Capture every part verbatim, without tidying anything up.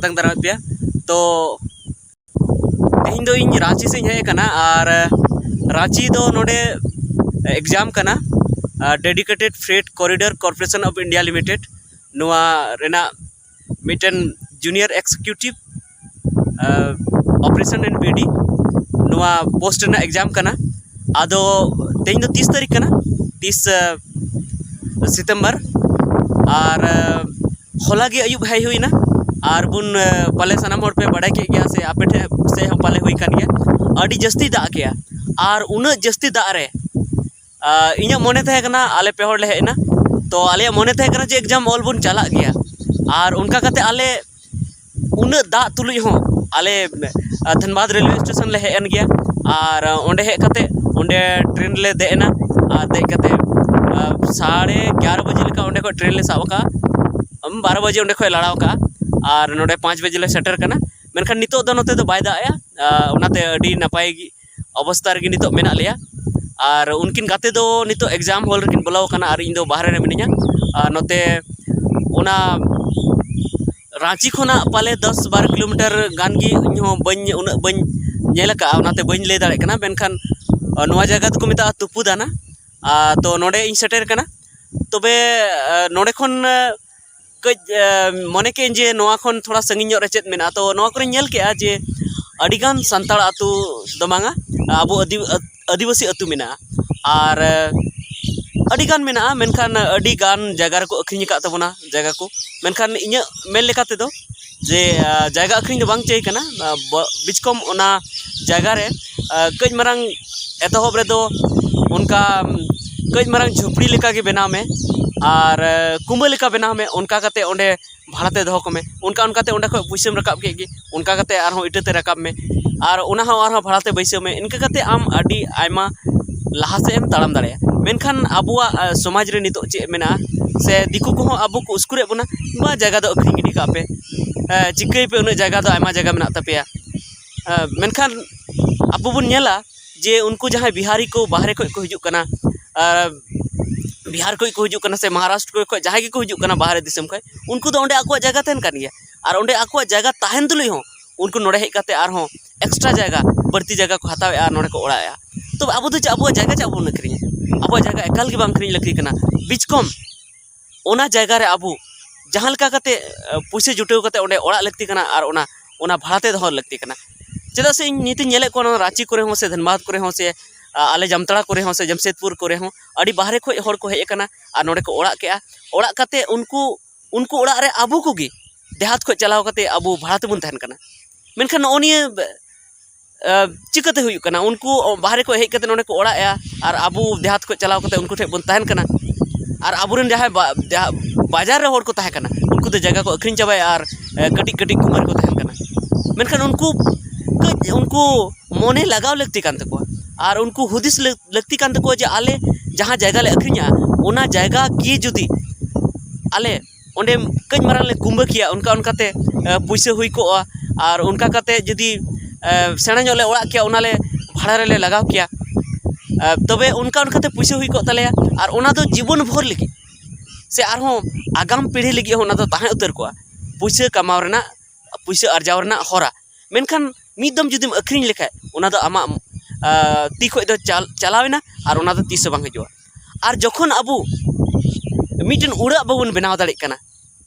ᱛᱟᱝ ᱫᱟᱨᱟᱢᱮᱫ ᱯᱮᱭᱟ᱾ ᱛᱚ ᱛᱮᱦᱮᱧ ᱫᱚ ᱤᱧ ᱨᱟᱺᱪᱤ ᱥᱮᱫ ᱤᱧ ᱦᱮᱡ ᱟᱠᱟᱱᱟ, ᱟᱨ ᱨᱟᱺᱪᱤ ᱫᱚ ᱱᱚᱰᱮ exam ᱠᱟᱱᱟ, Dedicated Freight Corridor Corporation of India Limited, ᱱᱚᱣᱟ ᱨᱮᱱᱟᱜ ᱢᱤᱫᱴᱮᱱ Junior Executive Operation and BD, ᱱᱚᱣᱟ post ᱨᱮᱱᱟᱜ exam ᱠᱟᱱᱟ᱾ ᱟᱫᱚ ᱛᱮᱦᱮᱧ ᱫᱚ ᱛᱤᱥ ᱛᱟᱹᱨᱤᱠᱷ ᱠᱟᱱᱟ? ᱛᱤᱥ ᱥᱤᱛᱮᱢᱵᱚᱨ᱾ ᱟᱨ ᱦᱚᱞᱟ ᱜᱮ ᱟᱹᱭᱩᱵ ᱦᱮᱡ ᱦᱩᱭᱱᱟ᱾ ᱟᱨ ᱵᱚᱱ ᱯᱟᱞᱮ ᱥᱟᱱᱟᱢ ᱦᱚᱲ ᱯᱮ ᱵᱟᱲᱟᱭ ᱠᱮᱫ ᱜᱮᱭᱟ, ᱥᱮ ᱟᱯᱮ ᱴᱷᱮᱱ ᱥᱮᱫ ᱦᱚᱸ ᱯᱟᱞᱮ ᱦᱩᱭ ᱠᱟᱱ ᱜᱮᱭᱟ, ᱟᱹᱰᱤ ᱡᱟᱹᱥᱛᱤ ᱫᱟᱜ ᱠᱮᱜᱼᱟ᱾ ᱟᱨ ᱩᱱᱟᱹᱜ ᱡᱟᱹᱥᱛᱤ ᱫᱟᱜ ᱨᱮ ᱤᱧᱟᱹᱜ ᱢᱚᱱᱮ ᱛᱟᱦᱮᱸ ᱠᱟᱱᱟ, ᱟᱞᱮ ᱯᱮ ᱦᱚᱲ ᱞᱮ ᱦᱮᱡ ᱮᱱᱟ᱾ ᱛᱚ ᱟᱞᱮᱭᱟᱜ ᱢᱚᱱᱮ ᱛᱟᱦᱮᱸ ᱠᱟᱱᱟ ᱡᱮ exam ᱚᱞ ᱵᱚᱱ ᱪᱟᱞᱟᱜ ᱜᱮᱭᱟ᱾ ᱟᱨ ᱚᱱᱠᱟ ᱠᱟᱛᱮ ᱟᱞᱮ ᱩᱱᱟᱹᱜ ᱫᱟᱜ ᱛᱩᱞᱩᱡ ᱦᱚᱸ ᱟᱞᱮ ᱫᱷᱟᱱᱵᱟᱫᱽ ᱨᱮᱞᱣᱮ ᱥᱴᱮᱥᱚᱱ ᱞᱮ ᱦᱮᱡ ᱮᱱ ᱜᱮᱭᱟ᱾ ᱟᱨ ᱚᱸᱰᱮ ᱦᱮᱡ ᱠᱟᱛᱮ ᱚᱸᱰᱮ ᱴᱨᱮᱱ ᱞᱮ ᱫᱮᱡ ᱮᱱᱟ᱾ ᱟᱨ ᱫᱮᱡ ᱠᱟᱛᱮ ᱥᱟᱲᱮ ᱮᱜᱟᱨᱚ ᱵᱟᱡᱮ ᱞᱮᱠᱟ ᱚᱸᱰᱮ ᱠᱷᱚᱱ ᱴᱨᱮᱱ ᱞᱮ ᱥᱟᱵ ᱟᱠᱟᱫᱼᱟ᱾ ᱵᱟᱨᱚ ᱵᱟᱡᱮ ᱚᱸᱰᱮ ᱠᱷᱚᱱ ᱞᱟᱲᱟᱣ ᱟᱠᱟᱫᱼᱟ᱾ ᱟᱨ ᱱᱚᱰᱮ ᱯᱟᱸᱪ ᱵᱟᱡᱮ ᱞᱮ ᱥᱮᱴᱮᱨ ᱠᱟᱱᱟ᱾ ᱢᱮᱱᱠᱷᱟᱱ ᱱᱤᱛᱚᱜ ᱫᱚ ᱱᱚᱛᱮ ᱫᱚ ᱵᱟᱭ ᱫᱟᱜ ᱮᱜᱼᱟ᱾ ᱚᱱᱟᱛᱮ ᱟᱹᱰᱤ ᱱᱟᱯᱟᱭ ᱜᱮ ᱚᱵᱚᱥᱛᱟ ᱨᱮᱜᱮ ᱱᱤᱛᱚᱜ ᱢᱮᱱᱟᱜ ᱞᱮᱭᱟ᱾ ᱟᱨ ᱩᱱᱠᱤᱱ ᱜᱟᱛᱮ ᱫᱚ ᱱᱤᱛᱚᱜ exam hall ᱨᱮᱠᱤᱱ ᱵᱚᱞᱚ ᱟᱠᱟᱱᱟ ᱟᱨ ᱤᱧ ᱫᱚ ᱵᱟᱦᱨᱮ ᱨᱮ ᱢᱤᱱᱟᱹᱧᱟ᱾ ᱟᱨ ᱱᱚᱛᱮ ᱚᱱᱟ ᱨᱟᱺᱪᱤ ᱠᱷᱚᱱᱟᱜ ᱯᱟᱞᱮ ᱫᱚᱥ ᱵᱟᱨᱚ ᱠᱤᱞᱳᱢᱤᱴᱟᱨ ᱜᱟᱱ ᱜᱮ, ᱤᱧ ᱦᱚᱸ ᱵᱟᱹᱧ, ᱩᱱᱟᱹᱜ ᱵᱟᱹᱧ ᱧᱮᱞ ᱟᱠᱟᱫᱼᱟ, ᱚᱱᱟᱛᱮ ᱵᱟᱹᱧ ᱞᱟᱹᱭ ᱫᱟᱲᱮᱭᱟᱜ ᱠᱟᱱᱟ᱾ ᱢᱮᱱᱠᱷᱟᱱ ᱱᱚᱣᱟ ᱡᱟᱭᱜᱟ ᱫᱚᱠᱚ ᱢᱮᱛᱟᱜᱼᱟ ᱛᱩᱯᱩᱫᱟᱱᱟ᱾ ᱛᱚ ᱱᱚᱰᱮ ᱤᱧ ᱥᱮᱴᱮᱨ ᱠᱟᱱᱟ᱾ ᱛᱚᱵᱮ ᱱᱚᱰᱮ ᱠᱷᱚᱱ ᱠᱟᱹᱡ ᱢᱚᱱᱮ ᱠᱮᱫ ᱟᱹᱧ ᱡᱮ ᱱᱚᱣᱟ ᱠᱷᱚᱱ ᱛᱷᱚᱲᱟ ᱥᱟᱺᱜᱤᱧ ᱧᱚᱜ ᱨᱮ ᱪᱮᱫ ᱢᱮᱱᱟᱜᱼᱟ᱾ ᱛᱚ ᱱᱚᱣᱟ ᱠᱚᱨᱮᱧ ᱧᱮᱞ ᱠᱮᱫᱼᱟ ᱡᱮ ᱟᱹᱰᱤᱜᱟᱱ ᱥᱟᱱᱛᱟᱲ ᱟᱹᱛᱩ ᱫᱚ ᱵᱟᱝᱟ, ᱟᱵᱚ ᱟᱹᱫᱤ- ᱟᱹᱫᱤᱵᱟᱹᱥᱤ ᱟᱹᱛᱩ ᱢᱮᱱᱟᱜᱼᱟ᱾ ᱟᱨ ᱟᱹᱰᱤᱜᱟᱱ ᱢᱮᱱᱟᱜᱼᱟ, ᱢᱮᱱᱠᱷᱟᱱ ᱟᱹᱰᱤᱜᱟᱱ ᱡᱟᱭᱜᱟ ᱨᱮᱠᱚ ᱟᱹᱠᱷᱨᱤᱧ ᱟᱠᱟᱫ ᱛᱟᱵᱚᱱᱟ ᱡᱟᱭᱜᱟ ᱠᱚ᱾ ᱢᱮᱱᱠᱷᱟᱱ ᱤᱧᱟᱹᱜ ᱢᱮᱱ ᱞᱮᱠᱟ ᱛᱮᱫᱚ ᱡᱮ ᱡᱟᱭᱜᱟ ᱟᱹᱠᱷᱨᱤᱧ ᱫᱚ ᱵᱟᱝ ᱪᱟᱹᱭ ᱠᱟᱱᱟ᱾ ᱵᱤᱪᱠᱚᱢ ᱚᱱᱟ ᱡᱟᱭᱜᱟ ᱨᱮ ᱠᱟᱹᱡ ᱢᱟᱨᱟᱝ ᱮᱛᱚᱦᱚᱵ ᱨᱮᱫᱚ ᱚᱱᱠᱟ ᱠᱟᱹᱡ ᱢᱟᱨᱟᱝ ᱡᱷᱩᱯᱲᱤ ᱞᱮᱠᱟ ᱜᱮ ᱵᱮᱱᱟᱣ ᱢᱮ᱾ ᱟᱨ ᱠᱩᱢᱵᱟᱹ ᱞᱮᱠᱟ ᱵᱮᱱᱟᱣ ᱢᱮ᱾ ᱚᱱᱠᱟ ᱠᱟᱛᱮ ᱚᱸᱰᱮ ᱵᱷᱟᱲᱟᱛᱮ ᱫᱚᱦᱚ ᱠᱚᱢᱮ᱾ ᱚᱱᱠᱟ ᱚᱱᱠᱟᱛᱮ ᱚᱸᱰᱮ ᱠᱷᱚᱱ ᱯᱩᱭᱥᱟᱹᱢ ᱨᱟᱠᱟᱵ ᱠᱮᱫ ᱜᱮ, ᱚᱱᱠᱟ ᱠᱟᱛᱮ ᱟᱨᱦᱚᱸ ᱤᱴᱟᱹᱛᱮ ᱨᱟᱠᱟᱵ ᱢᱮ᱾ ᱟᱨ ᱚᱱᱟ ᱦᱚᱸ ᱟᱨᱦᱚᱸ ᱵᱷᱟᱲᱟᱛᱮ ᱵᱟᱹᱭᱥᱟᱹᱣ ᱢᱮ᱾ ᱤᱱᱠᱟᱹ ᱠᱟᱛᱮ ᱟᱢ ᱟᱹᱰᱤ ᱟᱭᱢᱟ ᱞᱟᱦᱟ ᱥᱮᱫ ᱮᱢ ᱛᱟᱲᱟᱢ ᱫᱟᱲᱮᱭᱟᱜᱼᱟ᱾ ᱢᱮᱱᱠᱷᱟᱱ ᱟᱵᱚᱣᱟᱜ ᱥᱚᱢᱟᱡᱽ ᱨᱮ ᱱᱤᱛᱚᱜ ᱪᱮᱫ ᱢᱮᱱᱟᱜᱼᱟ, ᱥᱮ ᱫᱤᱠᱩ ᱠᱚᱦᱚᱸ ᱟᱵᱚ ᱠᱚ ᱩᱥᱠᱩᱨᱮᱫ ᱵᱚᱱᱟ, ᱵᱟ ᱡᱟᱭᱜᱟ ᱫᱚ ᱟᱹᱠᱷᱨᱤᱧ ᱜᱤᱰᱤ ᱠᱟᱜ ᱯᱮ, ᱪᱤᱠᱟᱹᱭ ᱯᱮ, ᱩᱱᱟᱹᱜ ᱡᱟᱭᱜᱟ ᱫᱚ, ᱟᱭᱢᱟ ᱡᱟᱭᱜᱟ ᱢᱮᱱᱟᱜ ᱛᱟᱯᱮᱭᱟ᱾ ᱢᱮᱱᱠᱷᱟᱱ ᱟᱵᱚ ᱵᱚᱱ ᱧᱮᱞᱟ ᱡᱮ ᱩᱱᱠᱩ ᱡᱟᱦᱟᱸᱭ ᱵᱤᱦᱟᱨᱤ ᱠᱚ ᱵᱟᱦᱨᱮ ᱠᱷᱚᱱ ᱠᱚ ᱦᱤᱡᱩᱜ ᱠᱟᱱᱟ, ᱵᱤᱦᱟᱨ ᱠᱷᱚᱱ ᱠᱚ ᱦᱤᱡᱩᱜ ᱠᱟᱱᱟ ᱥᱮ ᱢᱚᱦᱟᱨᱟᱥᱴᱨᱚ ᱠᱷᱚᱱ ᱡᱟᱦᱟᱸᱭ ᱜᱮᱠᱚ ᱦᱤᱡᱩᱜ ᱠᱟᱱᱟ ᱵᱟᱦᱨᱮ ᱫᱤᱥᱚᱢ ᱠᱷᱚᱱ, ᱩᱱᱠᱩ ᱫᱚ ᱚᱸᱰᱮ ᱟᱠᱚᱣᱟᱜ ᱡᱟᱭᱜᱟ ᱛᱟᱦᱮᱱ ᱠᱟᱱ ᱜᱮᱭᱟ᱾ ᱟᱨ ᱚᱸᱰᱮ ᱟᱠᱚᱣᱟᱜ ᱡᱟᱭᱜᱟ ᱛᱟᱦᱮᱱ ᱛᱩᱞᱩᱡ ᱦᱚᱸ ᱩᱱᱠᱩ ᱱᱚᱰᱮ ᱦᱮᱡ ᱠᱟᱛᱮ ᱟᱨᱦᱚᱸ ᱮᱠᱥᱴᱨᱟ ᱡᱟᱭᱜᱟ, ᱵᱟᱹᱲᱛᱤ ᱡᱟᱭᱜᱟ ᱠᱚ ᱦᱟᱛᱟᱣᱮᱫᱼᱟ ᱟᱨ ᱱᱚᱰᱮ ᱠᱚ ᱚᱲᱟᱜ ᱮᱫᱼᱟ᱾ ᱛᱚᱵᱮ ᱟᱵᱚ ᱫᱚ ᱪᱮᱫ ᱟᱵᱚᱣᱟᱜ ᱡᱟᱭᱜᱟ ᱪᱮᱫ ᱵᱚᱱ ᱟᱹᱠᱷᱨᱤᱧᱟ? ᱟᱵᱚᱣᱟᱜ ᱡᱟᱭᱜᱟ ᱮᱠᱟᱞ ᱜᱮ ᱵᱟᱝ ᱟᱹᱠᱷᱨᱤᱧ ᱞᱟᱹᱠᱛᱤ ᱠᱟᱱᱟ᱾ ᱵᱤᱪᱠᱚᱢ ᱚᱱᱟ ᱡᱟᱭᱜᱟ ᱨᱮ ᱟᱵᱚ ᱡᱟᱦᱟᱸ ᱞᱮᱠᱟ ᱠᱟᱛᱮ, ᱮ, ᱯᱩᱭᱥᱟᱹ ᱡᱩᱴᱟᱹᱣ ᱠᱟᱛᱮ ᱚᱸᱰᱮ ᱚᱲᱟᱜ ᱞᱟᱹᱠᱛᱤ ᱠᱟᱱᱟ ᱟᱨ ᱚᱱᱟ, ᱚᱱᱟ ᱵᱷᱟᱲᱟ ᱛᱮ ᱫᱚᱦᱚ ᱞᱟᱹᱠᱛᱤ ᱠᱟᱱᱟ᱾ ᱪᱮᱫᱟᱜ ᱥᱮ ᱤᱧ ᱱᱤᱛ ᱤᱧ ᱧᱮᱞᱮᱫ ᱠᱚᱣᱟ, ᱱᱚᱣᱟ ᱨᱟᱸᱪᱤ ᱠᱚᱨᱮ ᱦᱚᱸ ᱥᱮ ᱫᱷᱟᱱᱵᱟᱫᱽ ᱠᱚᱨᱮ ᱦᱚᱸ ᱥᱮ, ᱟ, ᱟᱞᱮ ᱡᱟᱢᱛᱟᱲᱟ ᱠᱚᱨᱮ ᱦᱚᱸ ᱥᱮ ᱡᱟᱢᱥᱮᱫᱽᱯᱩᱨ ᱠᱚᱨᱮ ᱦᱚᱸ ᱟᱹᱰᱤ ᱵᱟᱦᱨᱮ ᱠᱷᱚᱱ ᱦᱚᱲ ᱠᱚ ᱦᱮᱡ ᱟᱠᱟᱱᱟ ᱟᱨ ᱱᱚᱰᱮ ᱠᱚ ᱚᱲᱟᱜ ᱠᱮᱜᱼᱟ᱾ ᱚᱲᱟᱜ ᱠᱟᱛᱮ ᱩᱱᱠᱩ, ᱩᱱᱠᱩ ᱚᱲᱟᱜ ᱨᱮ ᱟᱵᱚ ᱠᱚᱜᱮ ᱫᱮᱦᱟᱛ ᱠᱷᱚᱱ ᱪᱟᱞᱟᱣ ᱠᱟᱛᱮ ᱟᱵᱚ ᱵᱷᱟᱲᱟ ᱛᱮᱵᱚᱱ ᱛᱟᱦᱮᱱ ᱠᱟᱱᱟ᱾ ᱢᱮᱱᱠᱷᱟᱱ ᱱᱚᱜᱼᱚ ᱱᱤᱭᱟᱹ, ᱮ, ᱪᱤᱠᱟᱹᱛᱮ ᱦᱩᱭᱩᱜ ᱠᱟᱱᱟ? ᱩᱱᱠᱩ ᱵᱟᱦᱨᱮ ᱠᱷᱚᱱ ᱦᱮᱡ ᱠᱟᱛᱮ ᱱᱚᱰᱮ ᱠᱚ ᱚᱲᱟᱜ ᱮᱜᱼᱟ ᱟᱨ ᱟᱵᱚ ᱫᱮᱦᱟᱛ ᱠᱷᱚᱱ ᱪᱟᱞᱟᱣ ᱠᱟᱛᱮ ᱩᱱᱠᱩ ᱴᱷᱮᱱ ᱵᱚᱱ ᱛᱟᱦᱮᱱ ᱠᱟᱱᱟ᱾ ᱟᱨ ᱟᱵᱚᱨᱮᱱ ᱡᱟᱦᱟᱸᱭ ᱵᱟ-, ᱡᱟᱦᱟᱸ ᱵᱟᱡᱟᱨ ᱨᱮ ᱦᱚᱲ ᱠᱚ ᱛᱟᱦᱮᱸ ᱠᱟᱱᱟ, ᱩᱱᱠᱩ ᱫᱚ ᱡᱟᱭᱜᱟ ᱠᱚ ᱟᱹᱠᱷᱨᱤᱧ ᱪᱟᱵᱟᱭᱟ ᱟᱨ, ᱮ, ᱠᱟᱹᱴᱤᱡ ᱠᱟᱹᱴᱤᱡ ᱠᱩᱢᱟᱹᱨ ᱠᱚ ᱛᱟᱦᱮᱱ ᱠᱟᱱᱟ᱾ ᱢᱮᱱᱠᱷᱟᱱ ᱩᱱᱠᱩ ᱠᱟᱹᱡ ᱩᱱᱠᱩ ᱢᱚᱱᱮ ᱞᱟᱜᱟᱣ ᱞᱟᱹᱠᱛᱤ ᱠᱟᱱ ᱛᱟᱠᱚᱣᱟ ᱟᱨ ᱩᱱᱠᱩ ᱦᱩᱫᱤᱥ ᱞᱟᱹ-, ᱞᱟᱹᱠᱛᱤ ᱠᱟᱱ ᱛᱟᱠᱚᱣᱟ ᱡᱮ ᱟᱞᱮ ᱡᱟᱦᱟᱸ ᱡᱟᱭᱜᱟ ᱞᱮ ᱟᱹᱠᱷᱨᱤᱧᱟ, ᱚᱱᱟ ᱡᱟᱭᱜᱟ ᱜᱮ ᱡᱩᱫᱤ ᱟᱞᱮ ᱚᱸᱰᱮ ᱠᱟᱹᱡ ᱢᱟᱨᱟᱝ ᱞᱮ ᱠᱩᱢᱵᱟᱹ ᱠᱮᱭᱟ, ᱚᱱᱠᱟ ᱚᱱᱠᱟᱛᱮ, ᱮ, ᱯᱩᱭᱥᱟᱹ ᱦᱩᱭ ᱠᱚᱜᱼᱟ᱾ ᱟᱨ ᱚᱱᱠᱟ ᱠᱟᱛᱮ ᱡᱩᱫᱤ, ᱮ, ᱥᱮᱬᱟ ᱧᱚᱜ ᱞᱮ ᱚᱲᱟᱜ ᱠᱮᱭᱟ, ᱚᱱᱟᱞᱮ ᱵᱷᱟᱲᱟ ᱨᱮᱞᱮ ᱞᱟᱜᱟᱣ ᱠᱮᱭᱟ, ᱮ, ᱛᱚᱵᱮ ᱚᱱᱠᱟ ᱚᱱᱠᱟᱛᱮ ᱯᱩᱭᱥᱟᱹ ᱦᱩᱭ ᱠᱚᱜ ᱛᱟᱞᱮᱭᱟ᱾ ᱟᱨ ᱚᱱᱟ ᱫᱚ ᱡᱤᱵᱚᱱ ᱵᱷᱳᱨ ᱞᱟᱹᱜᱤᱫ ᱥᱮ ᱟᱨᱦᱚᱸ ᱟᱜᱟᱢ ᱯᱤᱲᱦᱤ ᱞᱟᱹᱜᱤᱫ ᱦᱚᱸ ᱚᱱᱟ ᱫᱚ ᱛᱟᱦᱮᱸ ᱩᱛᱟᱹᱨ ᱠᱚᱜᱼᱟ, ᱯᱩᱭᱥᱟᱹ ᱠᱟᱢᱟᱣ ᱨᱮᱱᱟᱜ, ᱯᱩᱭᱥᱟᱹ ᱟᱨᱡᱟᱣ ᱨᱮᱱᱟᱜ ᱦᱚᱨᱟ᱾ ᱢᱮᱱᱠᱷᱟᱱ ᱢᱤᱫ ᱫᱚᱢ ᱡᱩᱫᱤᱢ ᱟᱹᱠᱷᱨᱤᱧ ᱞᱮᱠᱷᱟᱡ, ᱚᱱᱟ ᱫᱚ ᱟᱢᱟᱜ, ᱟ, ᱛᱤ ᱠᱷᱚᱡ ᱫᱚ ᱪᱟᱞ-, ᱪᱟᱞᱟᱣ ᱮᱱᱟ ᱟᱨ ᱚᱱᱟ ᱫᱚ ᱛᱤᱥ ᱦᱚᱸ ᱵᱟᱝ ᱦᱤᱡᱩᱜᱼᱟ᱾ ᱟᱨ ᱡᱚᱠᱷᱚᱱ ᱟᱵᱚ ᱢᱤᱫᱴᱮᱱ ᱚᱲᱟᱜ ᱵᱟᱵᱚᱱ ᱵᱮᱱᱟᱣ ᱫᱟᱲᱮᱭᱟᱜ ᱠᱟᱱᱟ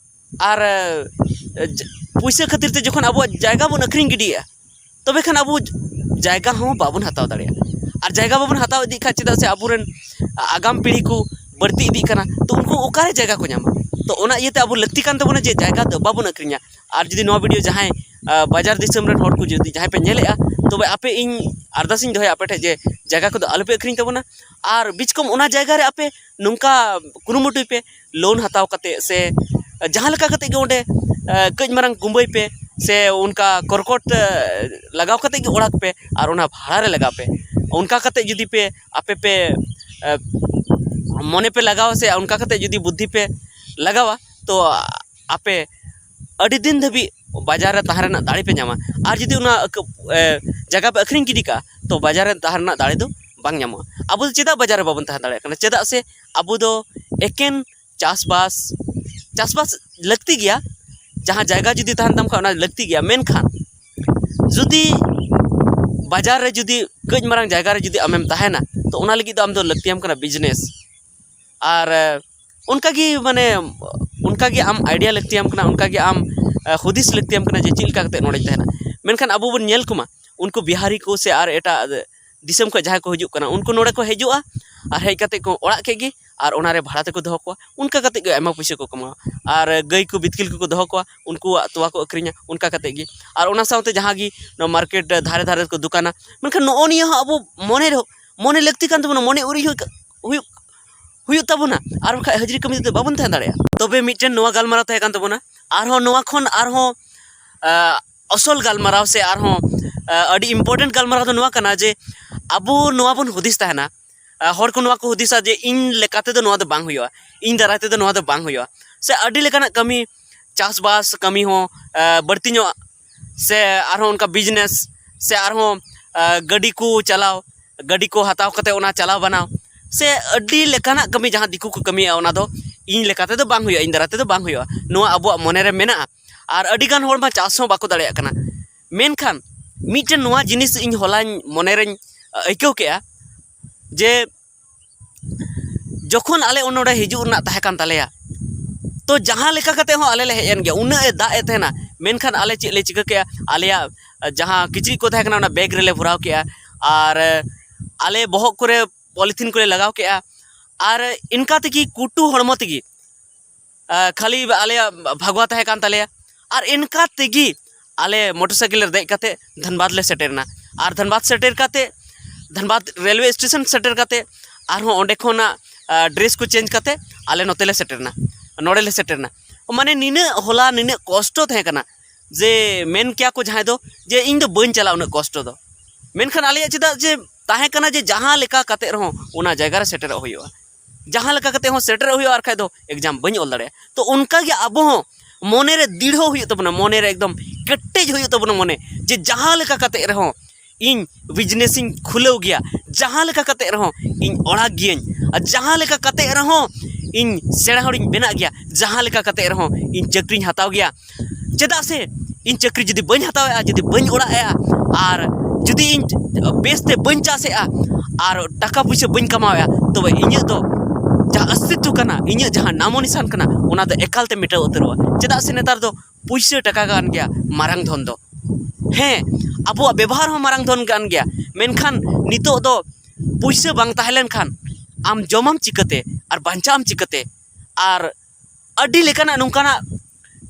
ᱟᱨ, ᱮ, ᱡ-, ᱯᱩᱭᱥᱟᱹ ᱠᱷᱟᱹᱛᱤᱨ ᱛᱮ ᱡᱚᱠᱷᱚᱱ ᱟᱵᱚᱣᱟᱜ ᱡᱟᱭᱜᱟ ᱵᱚᱱ ᱟᱹᱠᱷᱨᱤᱧ ᱜᱤᱰᱤᱭᱮᱫᱼᱟ, ᱛᱚᱵᱮ ᱠᱷᱟᱱ ᱟᱵᱚ ᱡᱟᱭᱜᱟ ᱦᱚᱸ ᱵᱟᱵᱚᱱ ᱦᱟᱛᱟᱣ ᱫᱟᱲᱮᱭᱟᱜᱼᱟ᱾ ᱟᱨ ᱡᱟᱭᱜᱟ ᱵᱟᱵᱚᱱ ᱦᱟᱛᱟᱣ ᱤᱫᱤᱜ ᱠᱷᱟᱱ, ᱪᱮᱫᱟᱜ ᱥᱮ ᱟᱵᱚᱨᱮᱱ ᱟᱜᱟᱢ ᱯᱤᱲᱦᱤ ᱠᱚ ᱵᱟᱹᱲᱛᱤ ᱤᱫᱤᱜ ᱠᱟᱱᱟ, ᱛᱚ ᱩᱱᱠᱩ ᱚᱠᱟᱨᱮ ᱡᱟᱭᱜᱟ ᱠᱚ ᱧᱟᱢᱟ? ᱛᱚ ᱚᱱᱟ ᱤᱭᱟᱹᱛᱮ ᱟᱵᱚ ᱞᱟᱹᱠᱛᱤ ᱠᱟᱱ ᱛᱟᱵᱚᱱᱟ ᱡᱮ ᱡᱟᱭᱜᱟ ᱫᱚ ᱵᱟᱵᱚᱱ ᱟᱹᱠᱷᱨᱤᱧᱟ᱾ ᱟᱨ ᱡᱩᱫᱤ ᱱᱚᱣᱟ ᱵᱷᱤᱰᱤᱭᱳ ᱡᱟᱦᱟᱸᱭ, ᱟ, ᱵᱟᱡᱟᱨ ᱫᱤᱥᱚᱢ ᱨᱮᱱ ᱦᱚᱲ ᱠᱚ ᱡᱩᱫᱤ ᱡᱟᱦᱟᱸᱭ ᱯᱮ ᱧᱮᱞᱮᱜᱼᱟ, ᱛᱚᱵᱮ ᱟᱯᱮ, ᱤᱧ ᱟᱨᱫᱟᱥ ᱤᱧ ᱫᱚᱦᱚᱭᱟ ᱟᱯᱮ ᱴᱷᱮᱱ ᱡᱮ ᱡᱟᱭᱜᱟ ᱠᱚᱫᱚ ᱟᱞᱚᱯᱮ ᱟᱹᱠᱷᱨᱤᱧ ᱛᱟᱵᱚᱱᱟ᱾ ᱟᱨ ᱵᱤᱪᱠᱚᱢ ᱚᱱᱟ ᱡᱟᱭᱜᱟ ᱨᱮ ᱟᱯᱮ ᱱᱚᱝᱠᱟ ᱠᱩᱨᱩᱢᱩᱴᱩᱭ ᱯᱮ, ᱞᱳᱱ ᱦᱟᱛᱟᱣ ᱠᱟᱛᱮ ᱥᱮ ᱡᱟᱦᱟᱸ ᱞᱮᱠᱟ ᱠᱟᱛᱮ ᱜᱮ ᱚᱸᱰᱮ, ᱮ, ᱠᱟᱹᱡ ᱢᱟᱨᱟᱝ ᱠᱩᱢᱵᱟᱹᱭ ᱯᱮ ᱥᱮ ᱚᱱᱠᱟ ᱠᱚᱨᱠᱚᱴ, ᱮ, ᱞᱟᱜᱟᱣ ᱠᱟᱛᱮ ᱜᱮ ᱚᱲᱟᱜ ᱯᱮ ᱟᱨ ᱚᱱᱟ ᱵᱷᱟᱲᱟ ᱨᱮ ᱞᱟᱜᱟᱣ ᱯᱮ᱾ ᱚᱱᱠᱟ ᱠᱟᱛᱮ ᱡᱩᱫᱤ ᱯᱮ ᱟᱯᱮ ᱯᱮ, ᱮ, ᱢᱚᱱᱮ ᱯᱮ ᱞᱟᱜᱟᱣᱟ ᱥᱮ ᱚᱱᱠᱟ ᱠᱟᱛᱮ ᱡᱩᱫᱤ ᱵᱩᱫᱽᱫᱷᱤ ᱯᱮ ᱞᱟᱜᱟᱣᱟ, ᱛᱚ ᱟᱯᱮ ᱟᱹᱰᱤ ᱫᱤᱱ ᱫᱷᱟᱹᱵᱤᱡ ᱵᱟᱡᱟᱨ ᱨᱮ ᱛᱟᱦᱮᱸ ᱨᱮᱱᱟᱜ ᱫᱟᱲᱮ ᱯᱮ ᱧᱟᱢᱟ᱾ ᱟᱨ ᱡᱩᱫᱤ ᱚᱱᱟ ᱟᱹᱠ-, ᱮ, ᱡᱟᱭᱜᱟ ᱯᱮ ᱟᱹᱠᱷᱨᱤᱧ ᱜᱤᱰᱤ ᱠᱟᱜᱼᱟ, ᱛᱚ ᱵᱟᱡᱟᱨ ᱨᱮ ᱛᱟᱦᱮᱸ ᱨᱮᱱᱟᱜ ᱫᱟᱲᱮ ᱫᱚ ᱵᱟᱝ ᱧᱟᱢᱚᱜᱼᱟ᱾ ᱟᱵᱚ ᱫᱚ ᱪᱮᱫᱟᱜ ᱵᱟᱡᱟᱨ ᱨᱮ ᱵᱟᱵᱚᱱ ᱛᱟᱦᱮᱸ ᱫᱟᱲᱮᱭᱟᱜ ᱠᱟᱱᱟ? ᱪᱮᱫᱟᱜ ᱥᱮ ᱟᱵᱚ ᱫᱚ ᱮᱠᱮᱱ ᱪᱟᱥᱵᱟᱥ, ᱪᱟᱥᱵᱟᱥ ᱞᱟᱹᱠᱛᱤ ᱜᱮᱭᱟ, ᱡᱟᱦᱟᱸ ᱡᱟᱭᱜᱟ ᱡᱩᱫᱤ ᱛᱟᱦᱮᱱ ᱛᱟᱢ ᱠᱷᱟᱱ ᱚᱱᱟ ᱞᱟᱹᱠᱛᱤ ᱜᱮᱭᱟ, ᱢᱮᱱᱠᱷᱟᱱ ᱡᱩᱫᱤ ᱵᱟᱡᱟᱨ ᱨᱮ ᱡᱩᱫᱤ ᱠᱟᱹᱡ ᱢᱟᱨᱟᱝ ᱡᱟᱭᱜᱟ ᱨᱮ ᱡᱩᱫᱤ ᱟᱢᱮᱢ ᱛᱟᱦᱮᱱᱟ, ᱛᱚ ᱚᱱᱟ ᱞᱟᱹᱜᱤᱫ ᱫᱚ ᱟᱢ ᱫᱚ ᱞᱟᱹᱠᱛᱤᱭᱟᱢ ᱠᱟᱱᱟ ᱵᱤᱡᱽᱱᱮᱥ᱾ ᱟᱨ ᱚᱱᱠᱟᱜᱮ ᱢᱟᱱᱮ ᱚᱱᱠᱟᱜᱮ ᱟᱢ ᱟᱭᱰᱤᱭᱟ ᱞᱟᱹᱠᱛᱤᱭᱟᱢ ᱠᱟᱱᱟ, ᱚᱱᱠᱟᱜᱮ ᱟᱢ ᱦᱩᱫᱤᱥ ᱞᱟᱹᱠᱛᱤᱭᱟᱢ ᱠᱟᱱᱟ ᱡᱮ ᱪᱮᱫ ᱞᱮᱠᱟ ᱠᱟᱛᱮ ᱱᱚᱰᱮᱧ ᱛᱟᱦᱮᱱᱟ᱾ ᱢᱮᱱᱠᱷᱟᱱ ᱟᱵᱚ ᱵᱚᱱ ᱧᱮᱞ ᱠᱚᱢᱟ, ᱩᱱᱠᱩ ᱵᱤᱦᱟᱨᱤ ᱠᱚ ᱥᱮ ᱟᱨ ᱮᱴᱟᱜ ᱫᱤᱥᱚᱢ ᱠᱷᱚᱱ ᱡᱟᱦᱟᱸᱭ ᱠᱚ ᱦᱤᱡᱩᱜ ᱠᱟᱱᱟ, ᱩᱱᱠᱩ ᱱᱚᱰᱮ ᱠᱚ ᱦᱤᱡᱩᱜᱼᱟ ᱟᱨ ᱦᱮᱡ ᱠᱟᱛᱮ ᱠᱚ ᱚᱲᱟᱜ ᱠᱮᱫ ᱜᱮ ᱟᱨ ᱚᱱᱟᱨᱮ ᱵᱷᱟᱲᱟ ᱛᱮᱠᱚ ᱫᱚᱦᱚ ᱠᱚᱣᱟ᱾ ᱚᱱᱠᱟ ᱠᱟᱛᱮ ᱜᱮ ᱟᱭᱢᱟ ᱯᱩᱭᱥᱟᱹ ᱠᱚ ᱠᱟᱢᱟᱣᱟ᱾ ᱟᱨ ᱜᱟᱹᱭ ᱠᱚ ᱵᱤᱛᱠᱤᱞ ᱠᱚᱠᱚ ᱫᱚᱦᱚ ᱠᱚᱣᱟ, ᱩᱱᱠᱩᱣᱟᱜ ᱛᱚᱣᱟ ᱠᱚ ᱟᱹᱠᱷᱨᱤᱧᱟ, ᱚᱱᱠᱟ ᱠᱟᱛᱮ ᱜᱮ᱾ ᱟᱨ ᱚᱱᱟ ᱥᱟᱶᱛᱮ ᱡᱟᱦᱟᱸ ᱜᱮ ᱱᱚᱣᱟ ᱢᱟᱨᱠᱮᱴ ᱫᱷᱟᱨᱮ ᱫᱷᱟᱨᱮ ᱠᱚ ᱫᱚᱠᱟᱱᱟ, ᱢᱮᱱᱠᱷᱟᱱ ᱱᱚᱜᱼᱚ ᱱᱤᱭᱟᱹ ᱦᱚᱸ ᱟᱵᱚ ᱢᱚᱱᱮ ᱨᱮ ᱢᱚᱱᱮ ᱞᱟᱹᱠᱛᱤ ᱠᱟᱱ ᱛᱟᱵᱚᱱᱟ, ᱢᱚᱱᱮ ᱩᱨᱤᱡ ᱦᱩᱭᱩᱜ ᱦᱩᱭᱩᱜ ᱦᱩᱭᱩᱜ ᱛᱟᱵᱚᱱᱟ, ᱟᱨ ᱵᱟᱠᱷᱟᱡ ᱦᱟᱹᱡᱨᱤ ᱠᱟᱹᱢᱤ ᱛᱮᱫᱚ ᱵᱟᱵᱚᱱ ᱛᱟᱦᱮᱸ ᱫᱟᱲᱮᱭᱟᱜᱼᱟ᱾ ᱛᱚᱵᱮ ᱢᱤᱫᱴᱮᱱ ᱱᱚᱣᱟ ᱜᱟᱞᱢᱟᱨᱟᱣ ᱛᱟᱦᱮᱸ ᱠᱟᱱ ᱛᱟᱵᱚᱱᱟ᱾ ᱟᱨᱦᱚᱸ ᱱᱚᱣᱟ ᱠᱷᱚᱱ ᱟᱨᱦᱚᱸ ᱟᱥᱚᱞ ᱜᱟᱞᱢᱟᱨᱟᱣ ᱥᱮ ᱟᱨᱦᱚᱸ ᱟᱹᱰᱤ ᱤᱢᱯᱚᱨᱴᱮᱱᱴ ᱜᱟᱞᱢᱟᱨᱟᱣ ᱫᱚ ᱱᱚᱣᱟ ᱠᱟᱱᱟ ᱡᱮ ᱟᱵᱚ ᱱᱚᱣᱟ ᱵᱚᱱ ᱦᱩᱫᱤᱥ ᱛᱟᱦᱮᱱᱟ, ᱦᱚᱲ ᱠᱚ ᱱᱚᱣᱟ ᱠᱚ ᱦᱩᱫᱤᱥᱟ ᱡᱮ ᱤᱧ ᱞᱮᱠᱟ ᱛᱮᱫᱚ ᱱᱚᱣᱟ ᱫᱚ ᱵᱟᱝ ᱦᱩᱭᱩᱜᱼᱟ, ᱤᱧ ᱫᱟᱨᱟᱭ ᱛᱮᱫᱚ ᱱᱚᱣᱟ ᱫᱚ ᱵᱟᱝ ᱦᱩᱭᱩᱜᱼᱟ, ᱥᱮ ᱟᱹᱰᱤ ᱞᱮᱠᱟᱱᱟᱜ ᱠᱟᱹᱢᱤ, ᱪᱟᱥᱵᱟᱥ ᱠᱟᱹᱢᱤ ᱦᱚᱸ ᱵᱟᱹᱲᱛᱤ ᱧᱚᱜ, ᱥᱮ ᱟᱨᱦᱚᱸ ᱚᱱᱠᱟ ᱵᱤᱡᱽᱱᱮᱥ, ᱥᱮ ᱟᱨᱦᱚᱸ ᱜᱟᱹᱰᱤ ᱠᱚ ᱪᱟᱞᱟᱣ, ᱜᱟᱹᱰᱤ ᱠᱚ ᱦᱟᱛᱟᱣ ᱠᱟᱛᱮ ᱚᱱᱟ ᱪᱟᱞᱟᱣ ᱵᱟᱱᱟᱣ, ᱥᱮ ᱟᱹᱰᱤ ᱞᱮᱠᱟᱱᱟᱜ ᱠᱟᱹᱢᱤ ᱡᱟᱦᱟᱸ ᱫᱤᱠᱩ ᱠᱚ ᱠᱟᱹᱢᱤᱭᱟ, ᱚᱱᱟ ᱫᱚ ᱤᱧ ᱞᱮᱠᱟ ᱛᱮᱫᱚ ᱵᱟᱝ ᱦᱩᱭᱩᱜᱼᱟ, ᱤᱧ ᱫᱟᱨᱟᱭ ᱛᱮᱫᱚ ᱵᱟᱝ ᱦᱩᱭᱩᱜᱼᱟ, ᱱᱚᱣᱟ ᱟᱵᱚᱣᱟᱜ ᱢᱚᱱᱮ ᱨᱮ ᱢᱮᱱᱟᱜᱼᱟ᱾ ᱟᱨ ᱟᱹᱰᱤ ᱜᱟᱱ ᱦᱚᱲ ᱢᱟ ᱪᱟᱥ ᱦᱚᱸ ᱵᱟᱠᱚ ᱫᱟᱲᱮᱭᱟᱜ ᱠᱟᱱᱟ᱾ ᱢᱮᱱᱠᱷᱟᱱ ᱢᱤᱫᱴᱮᱱ ᱱᱚᱣᱟ ᱡᱤᱱᱤᱥ ᱤᱧ ᱦᱚᱞᱟᱧ ᱢᱚᱱᱮ ᱨᱮᱧ ᱟᱹᱭᱠᱟᱹᱣ ᱠᱮᱜᱼᱟ ᱡᱮ ᱡᱚᱠᱷᱚᱱ ᱟᱞᱮ ᱱᱚᱰᱮ ᱦᱤᱡᱩᱜ ᱨᱮᱱᱟᱜ ᱛᱟᱦᱮᱸ ᱠᱟᱱ ᱛᱟᱞᱮᱭᱟ, ᱛᱚ ᱡᱟᱦᱟᱸ ᱞᱮᱠᱟ ᱠᱟᱛᱮ ᱦᱚᱸ ᱟᱞᱮ ᱞᱮ ᱦᱮᱡ ᱮᱱ ᱜᱮᱭᱟ, ᱩᱱᱟᱹᱜ ᱮ ᱫᱟᱜ ᱮᱫ ᱛᱟᱦᱮᱱᱟ, ᱢᱮᱱᱠᱷᱟᱱ ᱟᱞᱮ ᱪᱮᱫ ᱞᱮ ᱪᱤᱠᱟᱹ ᱠᱮᱜᱼᱟ? ᱟᱞᱮᱭᱟᱜ ᱡᱟᱦᱟᱸ ᱠᱤᱪᱨᱤᱡ ᱠᱚ ᱛᱟᱦᱮᱸ ᱠᱟᱱᱟ, ᱚᱱᱟ ᱵᱮᱜᱽ ᱨᱮᱞᱮ ᱵᱷᱚᱨᱟᱣ ᱠᱮᱜᱼᱟ, ᱟᱨ ᱟᱞᱮ ᱵᱚᱦᱚᱜ ᱠᱚᱨᱮ ᱯᱚᱞᱤᱛᱷᱤᱱ ᱠᱚᱞᱮ ᱞᱟᱜᱟᱣ ᱠᱮᱜᱼᱟ, ᱟᱨ ᱤᱱᱠᱟ ᱛᱮᱜᱮ ᱠᱩᱴᱩ ᱦᱚᱲᱢᱚ ᱛᱮᱜᱮ ᱠᱷᱟᱹᱞᱤ ᱟᱞᱮᱭᱟᱜ ᱵᱷᱟᱜᱽᱣᱟ ᱛᱟᱦᱮᱸ ᱠᱟᱱ ᱛᱟᱞᱮᱭᱟ᱾ ᱟᱨ ᱤᱱᱠᱟ ᱛᱮᱜᱮ ᱟᱞᱮ ᱢᱚᱴᱚᱨ ᱥᱟᱭᱠᱮᱞ ᱨᱮ ᱫᱮᱡ ᱠᱟᱛᱮ ᱫᱷᱟᱱᱵᱟᱫᱽ ᱞᱮ ᱥᱮᱴᱮᱨ ᱮᱱᱟ᱾ ᱟᱨ ᱫᱷᱟᱱᱵᱟᱫᱽ ᱥᱮᱴᱮᱨ ᱠᱟᱛᱮ, ᱫᱷᱟᱱᱵᱟᱫᱽ ᱨᱮᱞᱣᱮ ᱥᱴᱮᱥᱚᱱ ᱥᱮᱴᱮᱨ ᱠᱟᱛᱮ, ᱟᱨᱦᱚᱸ ᱚᱸᱰᱮ ᱠᱷᱚᱱᱟᱜ ᱰᱨᱮᱥ ᱠᱚ ᱪᱮᱧᱡᱽ ᱠᱟᱛᱮ ᱟᱞᱮ ᱱᱚᱛᱮ ᱞᱮ ᱥᱮᱴᱮᱨ ᱮᱱᱟ, ᱱᱚᱰᱮ ᱞᱮ ᱥᱮᱴᱮᱨ ᱮᱱᱟ᱾ ᱢᱟᱱᱮ ᱱᱤᱱᱟᱹᱜ ᱦᱚᱞᱟ ᱱᱤᱱᱟᱹᱜ ᱠᱚᱥᱴᱚ ᱛᱟᱦᱮᱸ ᱠᱟᱱᱟ ᱡᱮ ᱢᱮᱱ ᱠᱮᱭᱟ ᱠᱚ ᱡᱟᱦᱟᱸᱭ ᱫᱚ ᱡᱮ ᱤᱧ ᱫᱚ ᱵᱟᱹᱧ ᱪᱟᱞᱟᱜᱼᱟ ᱩᱱᱟᱹᱜ ᱠᱚᱥᱴᱚ ᱫᱚ, ᱢᱮᱱᱠᱷᱟᱱ ᱟᱞᱮᱭᱟᱜ ᱪᱮᱫᱟᱜ ᱡᱮ ᱛᱟᱦᱮᱸ ᱠᱟᱱᱟ ᱡᱮ ᱡᱟᱦᱟᱸ ᱞᱮᱠᱟ ᱠᱟᱛᱮ ᱨᱮᱦᱚᱸ ᱚᱱᱟ ᱡᱟᱭᱜᱟ ᱨᱮ ᱥᱮᱴᱮᱨᱚᱜ ᱦᱩᱭᱩᱜᱼᱟ, ᱡᱟᱦᱟᱸ ᱞᱮᱠᱟ ᱠᱟᱛᱮ ᱦᱚᱸ ᱥᱮᱴᱮᱨᱚᱜ ᱦᱩᱭᱩᱜᱼᱟ, ᱟᱨ ᱠᱷᱟᱡ ᱫᱚ ᱮᱠᱡᱟᱢ ᱵᱟᱹᱧ ᱚᱞ ᱫᱟᱲᱮᱭᱟᱜᱼᱟ᱾ ᱛᱚ ᱚᱱᱠᱟ ᱜᱮ ᱟᱵᱚ ᱦᱚᱸ ᱢᱚᱱᱮ ᱨᱮ ᱫᱤᱲᱦᱚ ᱦᱩᱭᱩᱜ ᱛᱟᱵᱚᱱᱟ, ᱢᱚᱱᱮ ᱨᱮ ᱮᱠᱫᱚᱢ ᱠᱮᱴᱮᱡ ᱦᱩᱭᱩᱜ ᱛᱟᱵᱚᱱᱟ ᱢᱚᱱᱮ, ᱡᱮ ᱡᱟᱦᱟᱸ ᱞᱮᱠᱟ ᱠᱟᱛᱮ ᱨᱮᱦᱚᱸ ᱤᱧ ᱵᱤᱡᱽᱱᱮᱥ ᱤᱧ ᱠᱷᱩᱞᱟᱹᱣ ᱜᱮᱭᱟ, ᱡᱟᱦᱟᱸ ᱞᱮᱠᱟ ᱠᱟᱛᱮ ᱨᱮᱦᱚᱸ ᱤᱧ ᱚᱲᱟᱜ ᱜᱤᱭᱟᱹᱧ, ᱟᱨ ᱡᱟᱦᱟᱸ ᱞᱮᱠᱟ ᱠᱟᱛᱮ ᱨᱮᱦᱚᱸ ᱤᱧ ᱥᱮᱬᱟ ᱦᱚᱲᱤᱧ ᱵᱮᱱᱟᱜ ᱜᱮᱭᱟ, ᱡᱟᱦᱟᱸ ᱞᱮᱠᱟ ᱠᱟᱛᱮ ᱨᱮᱦᱚᱸ ᱤᱧ ᱪᱟᱹᱠᱨᱤᱧ ᱦᱟᱛᱟᱣ ᱜᱮᱭᱟ᱾ ᱪᱮᱫᱟᱜ ᱥᱮ ᱤᱧ ᱪᱟᱹᱠᱨᱤ ᱡᱩᱫᱤ ᱵᱟᱹᱧ ᱦᱟᱛᱟᱣᱮᱫᱼᱟ, ᱡᱩᱫᱤ ᱵᱟᱹᱧ ᱚᱲᱟᱜ ᱮᱫᱼᱟ, ᱟᱨ ᱡᱩᱫᱤ ᱤᱧ ᱵᱮᱥᱛᱮ ᱵᱟᱹᱧ ᱪᱟᱥᱮᱫᱼᱟ, ᱟᱨ ᱴᱟᱠᱟ ᱯᱩᱭᱥᱟᱹ ᱵᱟᱹᱧ ᱠᱟᱢᱟᱣᱮᱫᱼᱟ, ᱛᱚᱵᱮ ᱤᱧᱟᱹᱜ ᱫᱚ ᱡᱟᱦᱟᱸ ᱚᱥᱛᱤᱛᱛᱚ ᱠᱟᱱᱟ, ᱤᱧᱟᱹᱜ ᱡᱟᱦᱟᱸ ᱱᱟᱢᱚ ᱱᱤᱥᱟᱱ ᱠᱟᱱᱟ, ᱚᱱᱟ ᱫᱚ ᱮᱠᱟᱞ ᱛᱮ ᱢᱮᱴᱟᱣ ᱩᱛᱟᱹᱨᱚᱜᱼᱟ᱾ ᱪᱮᱫᱟᱜ ᱥᱮ ᱱᱮᱛᱟᱨ ᱫᱚ ᱯᱩᱭᱥᱟᱹ ᱴᱟᱠᱟ ᱠᱟᱱ ᱜᱮᱭᱟ ᱢᱟᱨᱟᱝ ᱫᱷᱚᱱ ᱫᱚ᱾ ᱦᱮᱸ, ᱟᱵᱚᱣᱟᱜ ᱵᱮᱵᱚᱦᱟᱨ ᱦᱚᱸ ᱢᱟᱨᱟᱝ ᱫᱷᱚᱱ ᱠᱟᱱ ᱜᱮᱭᱟ, ᱢᱮᱱᱠᱷᱟᱱ ᱱᱤᱛᱚᱜ ᱫᱚ ᱯᱩᱭᱥᱟᱹ ᱵᱟᱝ ᱛᱟᱦᱮᱸ ᱞᱮᱱᱠᱷᱟᱱ ᱟᱢ ᱡᱚᱢᱟᱢ ᱪᱤᱠᱟᱹᱛᱮ ᱟᱨ ᱵᱟᱧᱪᱟᱣᱟᱢ ᱪᱤᱠᱟᱹᱛᱮ? ᱟᱨ ᱟᱹᱰᱤ ᱞᱮᱠᱟᱱᱟᱜ ᱱᱚᱝᱠᱟᱱᱟᱜ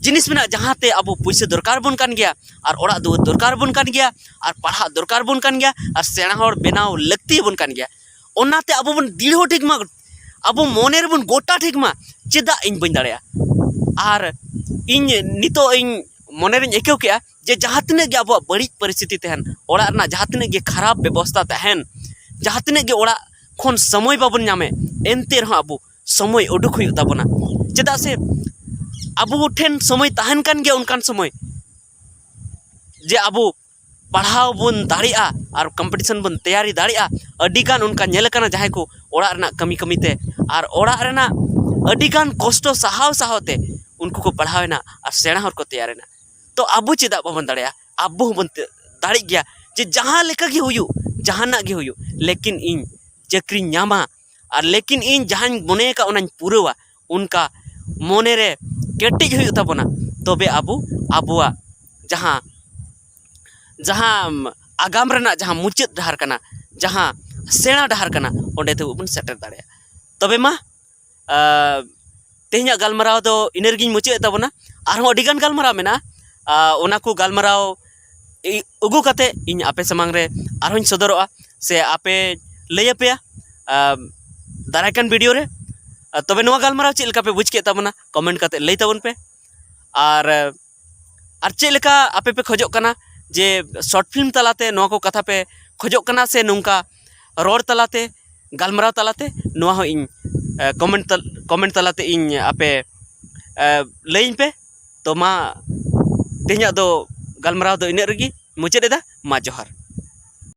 ᱡᱤᱱᱤᱥ ᱢᱮᱱᱟᱜᱼᱟ, ᱡᱟᱦᱟᱸᱛᱮ ᱟᱵᱚ ᱯᱩᱭᱥᱟᱹ ᱫᱚᱨᱠᱟᱨ ᱵᱚᱱ ᱠᱟᱱ ᱜᱮᱭᱟ, ᱟᱨ ᱚᱲᱟᱜ ᱫᱩᱣᱟᱹᱨ ᱫᱚᱨᱠᱟᱨ ᱵᱚᱱ ᱠᱟᱱ ᱜᱮᱭᱟ, ᱟᱨ ᱯᱟᱲᱦᱟᱜ ᱫᱚᱨᱠᱟᱨ ᱵᱚᱱ ᱠᱟᱱ ᱜᱮᱭᱟ, ᱟᱨ ᱥᱮᱬᱟ ᱦᱚᱲ ᱵᱮᱱᱟᱣ ᱞᱟᱹᱠᱛᱤ ᱵᱚᱱ ᱠᱟᱱ ᱜᱮᱭᱟ᱾ ᱚᱱᱟᱛᱮ ᱟᱵᱚ ᱵᱚᱱ ᱫᱤᱲᱦᱚ ᱴᱷᱤᱠ ᱢᱟ, ᱟᱵᱚ ᱢᱚᱱᱮ ᱨᱮᱵᱚᱱ ᱜᱚᱴᱟ ᱴᱷᱤᱠ ᱢᱟ, ᱪᱮᱫᱟᱜ ᱤᱧ ᱵᱟᱹᱧ ᱫᱟᱲᱮᱭᱟᱜᱼᱟ? ᱟᱨ ᱤᱧ ᱱᱤᱛᱚᱜ ᱤᱧ ᱢᱚᱱᱮ ᱨᱤᱧ ᱟᱹᱭᱠᱟᱹᱣ ᱠᱮᱜᱼᱟ ᱡᱮ ᱡᱟᱦᱟᱸ ᱛᱤᱱᱟᱹᱜ ᱜᱮ ᱟᱵᱚᱣᱟᱜ ᱵᱟᱹᱲᱤᱡ ᱯᱚᱨᱤᱥᱛᱷᱤᱛᱤ ᱛᱟᱦᱮᱱ, ᱚᱲᱟᱜ ᱨᱮᱱᱟᱜ ᱡᱟᱦᱟᱸ ᱛᱤᱱᱟᱹᱜ ᱜᱮ ᱠᱷᱟᱨᱟᱯ ᱵᱮᱵᱚᱥᱛᱷᱟ ᱛᱟᱦᱮᱱ, ᱡᱟᱦᱟᱸ ᱛᱤᱱᱟᱹᱜ ᱜᱮ ᱚᱲᱟᱜ ᱠᱷᱚᱱ ᱥᱚᱢᱚᱭ ᱵᱟᱵᱚᱱ ᱧᱟᱢᱮᱫ, ᱮᱱᱛᱮ ᱨᱮᱦᱚᱸ ᱟᱵᱚ ᱥᱚᱢᱚᱭ ᱩᱰᱩᱠ ᱦᱩᱭᱩᱜ ᱛᱟᱵᱚᱱᱟ᱾ ᱪᱮᱫᱟᱜ ᱥᱮ ᱟᱵᱚ ᱴᱷᱮᱱ ᱥᱚᱢᱚᱭ ᱛᱟᱦᱮᱱ ᱠᱟᱱ ᱜᱮᱭᱟ, ᱚᱱᱠᱟᱱ ᱥᱚᱢᱚᱭ ᱡᱮ ᱟᱵᱚ ᱯᱟᱲᱦᱟᱣ ᱵᱚᱱ ᱫᱟᱲᱮᱭᱟᱜᱼᱟ ᱟᱨ ᱠᱚᱢᱯᱤᱴᱤᱥᱚᱱ ᱵᱚᱱ ᱛᱮᱭᱟᱨᱤ ᱫᱟᱲᱮᱭᱟᱜᱼᱟ᱾ ᱟᱹᱰᱤᱜᱟᱱ ᱚᱱᱠᱟ ᱧᱮᱞ ᱟᱠᱟᱱᱟ, ᱡᱟᱦᱟᱸᱭ ᱠᱚ ᱚᱲᱟᱜ ᱨᱮᱱᱟᱜ ᱠᱟᱹᱢᱤ ᱠᱟᱹᱢᱤᱛᱮ ᱟᱨ ᱚᱲᱟᱜ ᱨᱮᱱᱟᱜ ᱟᱹᱰᱤᱜᱟᱱ ᱠᱚᱥᱴᱚ ᱥᱟᱦᱟᱣ ᱥᱟᱦᱟᱣᱛᱮ ᱩᱱᱠᱩ ᱠᱚ ᱯᱟᱲᱦᱟᱣᱮᱱᱟ ᱟᱨ ᱥᱮᱬᱟ ᱦᱚᱲ ᱠᱚ ᱛᱮᱭᱟᱨᱮᱱᱟ᱾ ᱛᱚ ᱟᱵᱚ ᱪᱮᱫᱟᱜ ᱵᱟᱵᱚᱱ ᱫᱟᱲᱮᱭᱟᱜᱼᱟ? ᱟᱵᱚ ᱦᱚᱸᱵᱚᱱ ᱛᱮ-, ᱫᱟᱲᱮᱜ ᱜᱮᱭᱟ, ᱡᱮ ᱡᱟᱦᱟᱸ ᱞᱮᱠᱟ ᱜᱮ ᱦᱩᱭᱩᱜ, ᱡᱟᱦᱟᱱᱟᱜ ᱜᱮ ᱦᱩᱭᱩᱜ, ᱞᱮᱠᱤᱱ ᱤᱧ ᱪᱟᱹᱠᱨᱤᱧ ᱧᱟᱢᱟ ᱟᱨ ᱞᱮᱠᱤᱱ ᱤᱧ ᱡᱟᱦᱟᱸᱧ ᱢᱚᱱᱮ ᱟᱠᱟᱫ ᱚᱱᱟᱧ ᱯᱩᱨᱟᱹᱣᱟ, ᱚᱱᱠᱟ ᱢᱚᱱᱮᱨᱮ ᱠᱮᱴᱮᱡ ᱦᱩᱭᱩᱜ ᱛᱟᱵᱚᱱᱟ᱾ ᱛᱚᱵᱮ ᱟᱵᱚ ᱟᱵᱚᱣᱟᱜ ᱡᱟᱦᱟᱸ, ᱡᱟᱦᱟᱸ ᱟᱜᱟᱢ ᱨᱮᱱᱟᱜ ᱡᱟᱦᱟᱸ ᱢᱩᱪᱟᱹᱫ ᱰᱟᱦᱟᱨ ᱠᱟᱱᱟ, ᱡᱟᱦᱟᱸ ᱥᱮᱬᱟ ᱰᱟᱦᱟᱨ ᱠᱟᱱᱟ, ᱚᱸᱰᱮ ᱫᱷᱟᱹᱵᱤᱡ ᱵᱚᱱ ᱥᱮᱴᱮᱨ ᱫᱟᱲᱮᱭᱟᱜᱼᱟ᱾ ᱛᱚᱵᱮ ᱢᱟ, ᱟᱸ, ᱛᱮᱦᱮᱧᱟᱜ ᱜᱟᱞᱢᱟᱨᱟᱣ ᱫᱚ ᱤᱱᱟᱹ ᱨᱮᱜᱮᱧ ᱢᱩᱪᱟᱹᱫ ᱮᱫ ᱛᱟᱵᱚᱱᱟ᱾ ᱟᱨᱦᱚᱸ ᱟᱹᱰᱤᱜᱟᱱ ᱜᱟᱞᱢᱟᱨᱟᱣ ᱢᱮᱱᱟᱜᱼᱟ, ᱟᱸ, ᱚᱱᱟ ᱠᱚ ᱜᱟᱞᱢᱟᱨᱟᱣ ᱤ-, ᱟᱹᱜᱩ ᱠᱟᱛᱮ ᱤᱧ ᱟᱯᱮ ᱥᱟᱢᱟᱝ ᱨᱮ ᱟᱨᱦᱚᱸᱧ ᱥᱚᱫᱚᱨᱚᱜᱼᱟ ᱥᱮ ᱟᱯᱮ ᱞᱟᱹᱭ ᱟᱯᱮᱭᱟ, ᱟᱸ, ᱫᱟᱨᱟᱭ ᱠᱟᱱ ᱵᱷᱤᱰᱤᱭᱳ ᱨᱮ᱾ ᱟᱸ, ᱛᱚᱵᱮ ᱱᱚᱣᱟ ᱜᱟᱞᱢᱟᱨᱟᱣ ᱪᱮᱫ ᱞᱮᱠᱟ ᱯᱮ ᱵᱩᱡᱽ ᱠᱮᱫ ᱛᱟᱵᱚᱱᱟ, ᱠᱚᱢᱮᱱᱴ ᱠᱟᱛᱮ ᱞᱟᱹᱭ ᱛᱟᱵᱚᱱ ᱯᱮ᱾ ᱟᱨ, ᱟᱨ ᱪᱮᱫ ᱞᱮᱠᱟ ᱟᱯᱮ ᱯᱮ ᱠᱷᱚᱡᱚᱜ ᱠᱟᱱᱟ ᱡᱮ ᱥᱚᱨᱴ ᱯᱷᱤᱞᱢ ᱛᱟᱞᱟᱛᱮ ᱱᱚᱣᱟ ᱠᱚ ᱠᱟᱛᱷᱟ ᱯᱮ ᱠᱷᱚᱡᱚᱜ ᱠᱟᱱᱟ ᱥᱮ ᱱᱚᱝᱠᱟ ᱨᱚᱲ ᱛᱟᱞᱟᱛᱮ, ᱜᱟᱞᱢᱟᱨᱟᱣ ᱛᱟᱞᱟᱛᱮ, ᱱᱚᱣᱟ ᱦᱚᱸ ᱤᱧ, ᱮ, ᱠᱚᱢᱮᱱᱴ ᱛᱟᱞ-, ᱠᱚᱢᱮᱱᱴ ᱛᱟᱞᱟᱛᱮ ᱤᱧ ᱟᱯᱮ, ᱮ, ᱞᱟᱹᱭᱟᱹᱧ ᱯᱮ᱾ ᱛᱚ ᱢᱟ, ᱛᱮᱦᱮᱧᱟᱜ ᱫᱚ ᱜᱟᱞᱢᱟᱨᱟᱣ ᱫᱚ ᱤᱱᱟᱹᱜ ᱨᱮᱜᱮ ᱢᱩᱪᱟᱹᱫ ᱮᱫᱟ᱾ ᱢᱟ ᱡᱚᱦᱟᱨ᱾